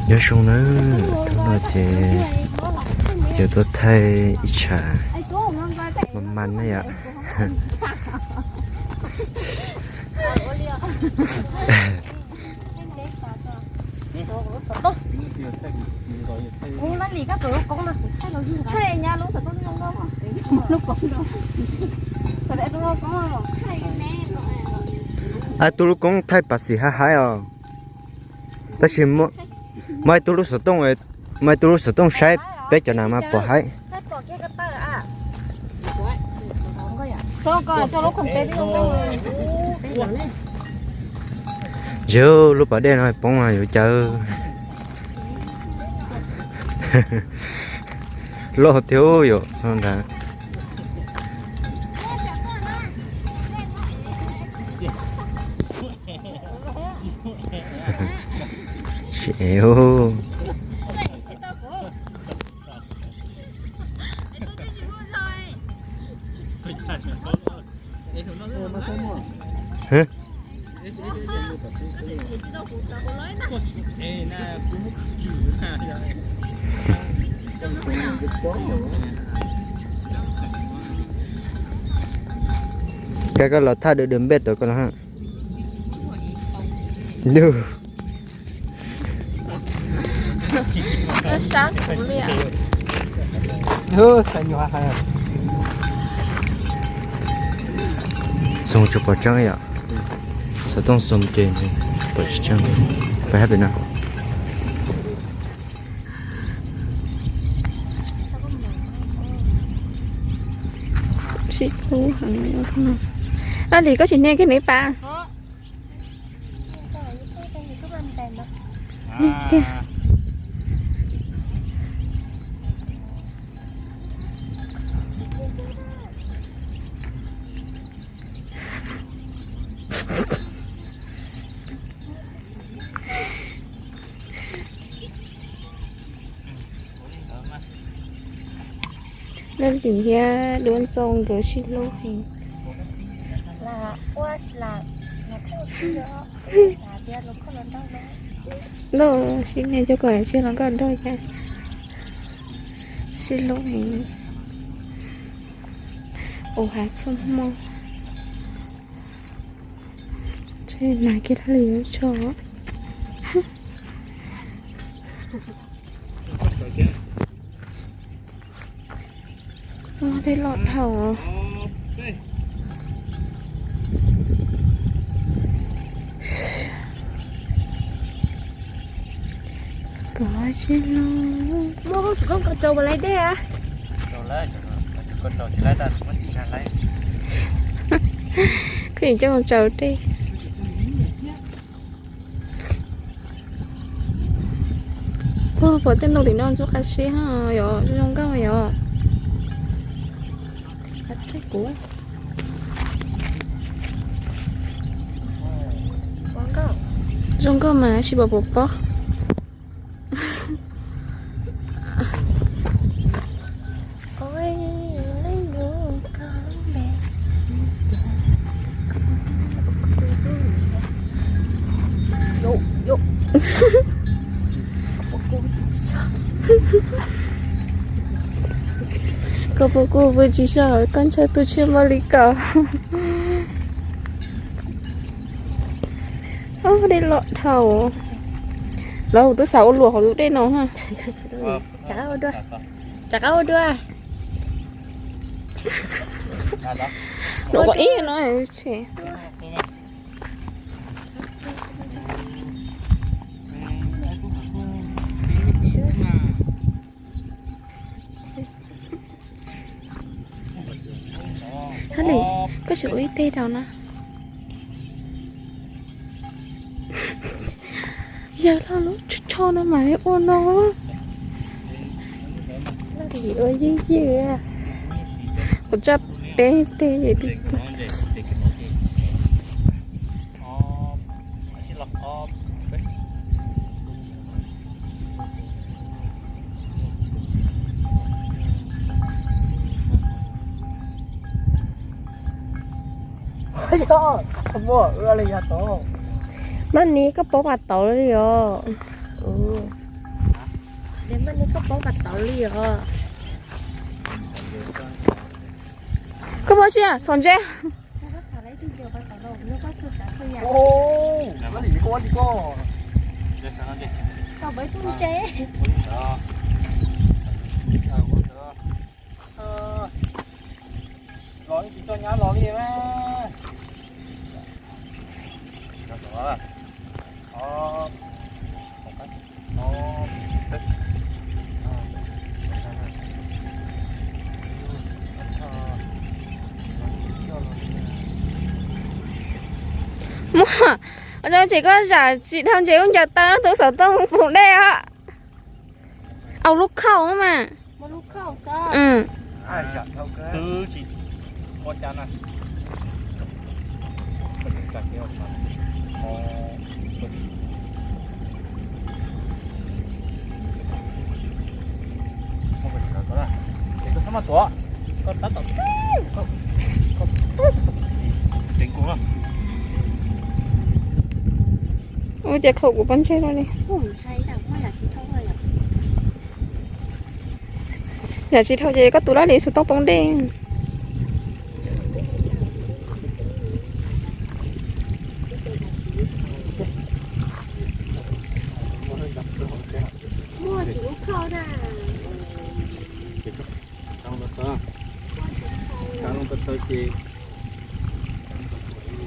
Nyob zoo nawb, hnub no ces yuav tuaj thaij ib tsam mas mas na yom. Ab, tus lub koob thaij pas xim haib haib os. Tab sis muaj ib tug lub xov tooj, muaj ib tug lub xov tooj saib peb cov nas mas pom haib. Yog lub pas dej no poob mas yuav cas. Loj thiab yom ntag. Koj, koj los thaj dwm dwm npej tau koj los. Xoo tsis pom tseeb yom. Xov tooj xoo ces pom tsis tseeb. Pab hab pem no. Sib hlub heev li no. Ab, Lis, koj tsis hnia kiag neb pas. Leej Lis thiab Duab Ntxoo nkawd sib hlub heev. Ntau sib nias cuag kom sib hloov nkauj nraug thiab. Sib hlub heev. Ua hav txhua hmo. Tshe nas kiag thiaj li yuav tso. Dej loj dhau. Kov tsis los. Muaj koj tsis koj tsaus mas lawv dej a. Koj tseem coj tsaus dej. Ua, pom tej ntoo tim no ntxuav qab siab yom, zoo nkauj yom. Zoo nkauj mas tsis pom puas pob. Koj puas kuj pw tsis so, koj ntshaw tus tshiab npaum li koj. Dej loj dhau. Lawv twb xav ua luam hauv tus dej no ha. Rov qab ua dua. Nov kom ib no. Hab li, koj sim ua ib teg rau na. Yawg laus lub tsho no mas ua no. Ua ywg ywg. Kuv tsa peb teg. Maj nis koj paub mas tau li os. Koj paub tsis, txhom ntses. Los tsis tso nyab los li na. Muaj, ua tsis koj zam tsis dhau ntses ub ncaws taw no twb xov tooj pum dej os. Au lub khauj mas. Ua cas khaum kuv pob ntseg no li. Yam tsis dhau ces koj tus lab li xov tooj poob dej. Muaj tsis lub khauj na. Tau los tau, tau los tau ces,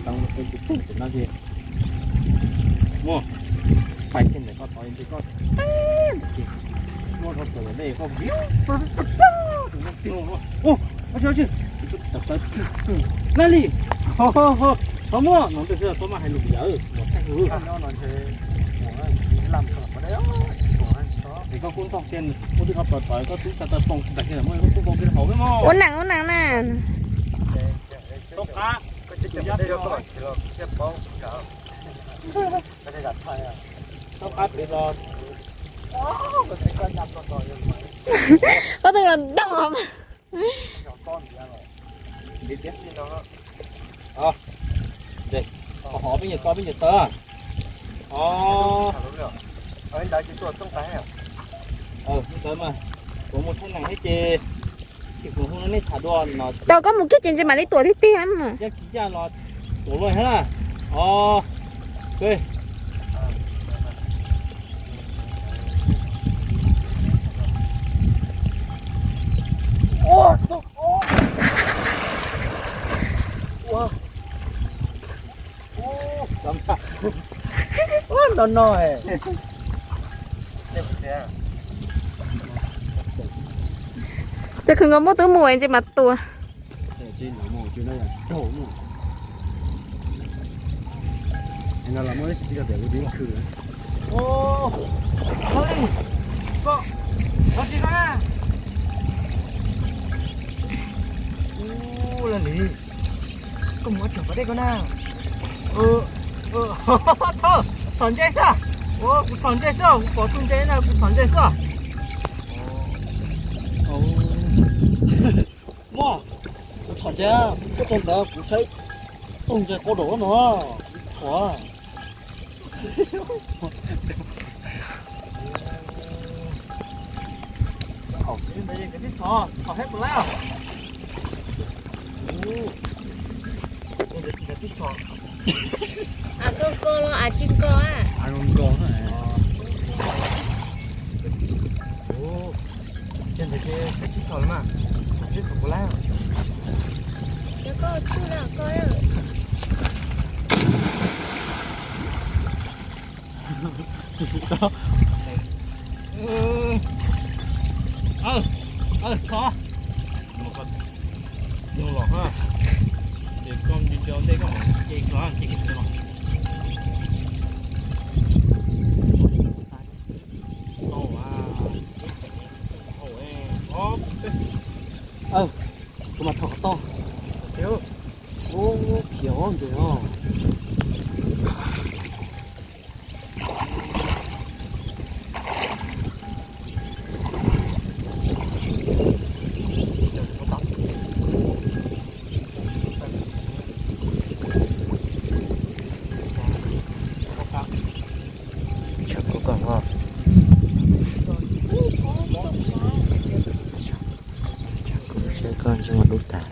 tau los tau ces pum no ces muaj pais kiag ntawm koj tod ces koj muaj rau tawm dej koj viv tus no tiag no. Ua, lab li, ho muaj no ntawd xwb txhob mas hais lus yawm mos thaij hu. Es koj kuj ntog kiag, muaj twb qhov tawv tawv koj twb tsa tawv poob tsis tas kiag los muaj koj kuj poob kiag hauv xwb mog. Ua neej ua neej na. Txhob qab, txhob qab pem los. Koj twb los doog. Ho peb nyuag txo peb nyuag tawv. Ho, tawv mas, kuv mus thaij nees thiab ces, tsis kuv hu nej tham dua no. Tau koj mus kiag ces ntshe mam li tuam tiag tiag. Yaj tsis yaj los tuam luaj thiab na. Ho, no no. Ces khwv nkaus muaj twb mus es ntshe mas tua. Koj mus ua tsaug pas dej ko na. Txhom ntses xwb. Kuv txhom ntses xwb, kuv pom tus ntses na kuv txhom ntses xwb. Mog, kuv txhom ntses, koj txog ntawd kuv saib tus ntses quaj dam no, kuv txhom. Av ko ko los av tsis ko a? Av zoo nkaus na. Ces ntawd ces kav tsij txhom los mas, kav tsij txhom puas lab. Ces koj tsuj los koj. Txhom. Nyob los ha, ces koj nco ntej koj mam ce los, ce kiag los. Kuv mas txhom qhov toj. Ub, khiav ntses os. Koj ntsej muag dub tag.